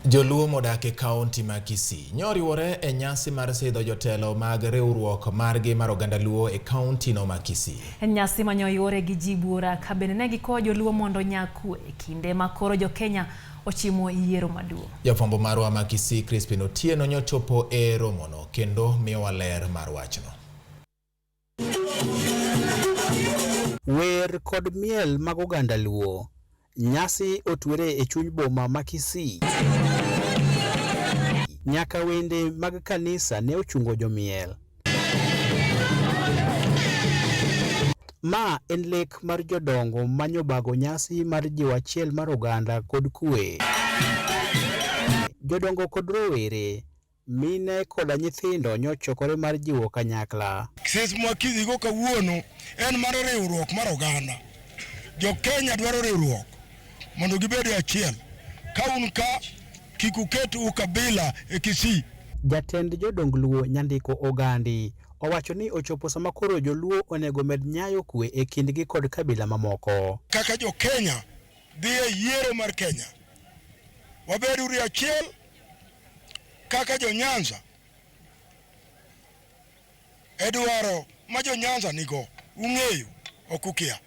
Joluo modak e kaunti ma Kisii nyoriwore e nyasi mar sidho jotelo mag riwruok margi mar oganda Luo e kaunti no ma Kisii. En nyasi ma nyoyuore gi ji buora ka bende ne gikowo joluo mondo nyaa kwe e kinde ma koro jo-Kenya ochimo yiero maduong'. Jafwambo marwa ma Kisii Crispin Otieno nyochopo e romono kendo miyowa ler mar wachno. Wer kod miel mag oganda Luo. Nyasi otwere e chuny boma ma Kisii. Nyaka wende mag kanisa ne ochungo jomiel. Ma en lek mar jodongo manyobago nyasi mar jiwo achiel mar oganda kod kwe. Jodongo kod rowere Mine koda nyithindo nyochokore mar jiwo kanyakla. Sis mwakidhigo kawuono en mar riwruok mar oganda. Jo Kenya dwaro riwruok mondo gibed e achiel. Ka un ka kik uket ukabila e Kisii. Jatend jodong Luo Nyandiko Ogandi owacho ni ochopo sama koro joluo onego med nyayo kwe e kindgi kod kabila mamoko. Kaka jo Kenya dhi e yiero mar Kenya, wabed uru e achiel kaka jo Nyanza e dwaro ma jo Nyanza nigo ung'eyo ok ukia.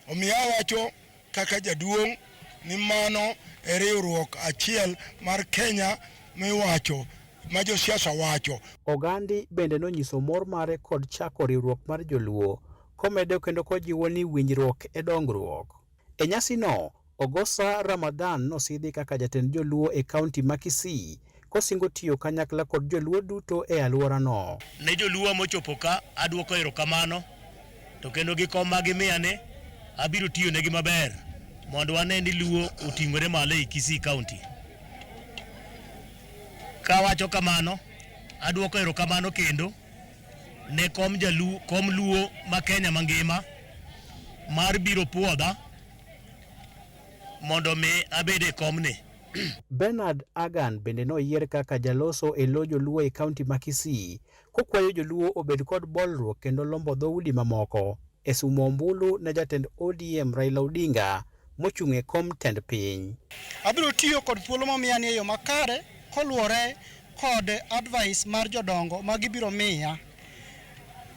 Omiyo awacho kaka jaduong' ni mano e riwruok achiel mar Kenya miwacho ma josiasa wacho. Ogandi bende nonyiso mor mare kod chako riwruok mar joluo komedo kendo kojiwo ni winjruok e dongruok. E nyasino, Ogosa Ramadhan nosidhi kaka jatend joluo e kaunti ma Kisii kosingo tiyo kanyakla kod joluo duto e alworano. Ne joluo mochopo ka adwoko erokamano to kendo gi kom ma gimiyani abiro tiyo negi maber mondo wane ni Luo oting'ore malo ei Kisii County. Kawacho kamano, adwoko erokamano kendo ne kom jaluo, kom Luo ma Kenya mangima mar biro puodha mondo mi abed e komni. Bernard Agan bende noyier kaka jaloso e lo joluo e kaunti ma Kisii kokwayo joluo obed kod bolruok kendo lombo dhoudi mamoko e sumo ombulu ne jatend ODM Raila Odinga mochung' e kom tend piny. Abiro tiyo kod thuolo momiya ni e yo makare koluwore kod advice mar jodongo ma gibiro miya.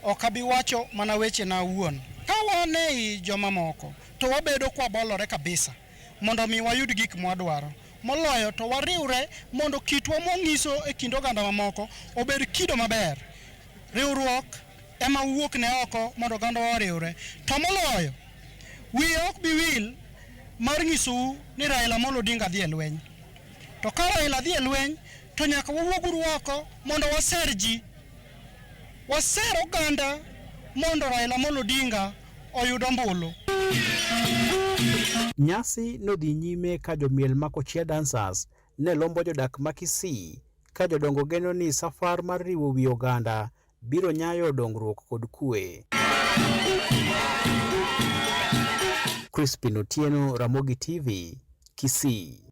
Ok abi wacho mana wechena awuon. Ka wan ei jomamoko to wabedo kwabolore kabisa mondo mi wayud gik mwadwaro. Moloyo to wariwre mondo kitwa mwanyiso e kind oganda mamoko obed kido maber. Riwruok ema wuok ne oko mondo ogandawa oriwre. To moloyo, wiya ok bi wil mar nyisou ni Raila Amolo Odinga dhi e lweny. To ka Raila dhi e lweny, to nyaka wawuoguru oko mondo waser ji. Waser oganda mondo Raila Amolo Odinga oyud ombulu. Nyasi nodhi nyime ka jomiel ma Kochia Dancers ne lombo jodak ma Kisii ka jodongo geno ni safar mar riwo wi oganda biro nyayo dongruok kod kwe. Crispin Otieno, Ramogi TV, Kisii.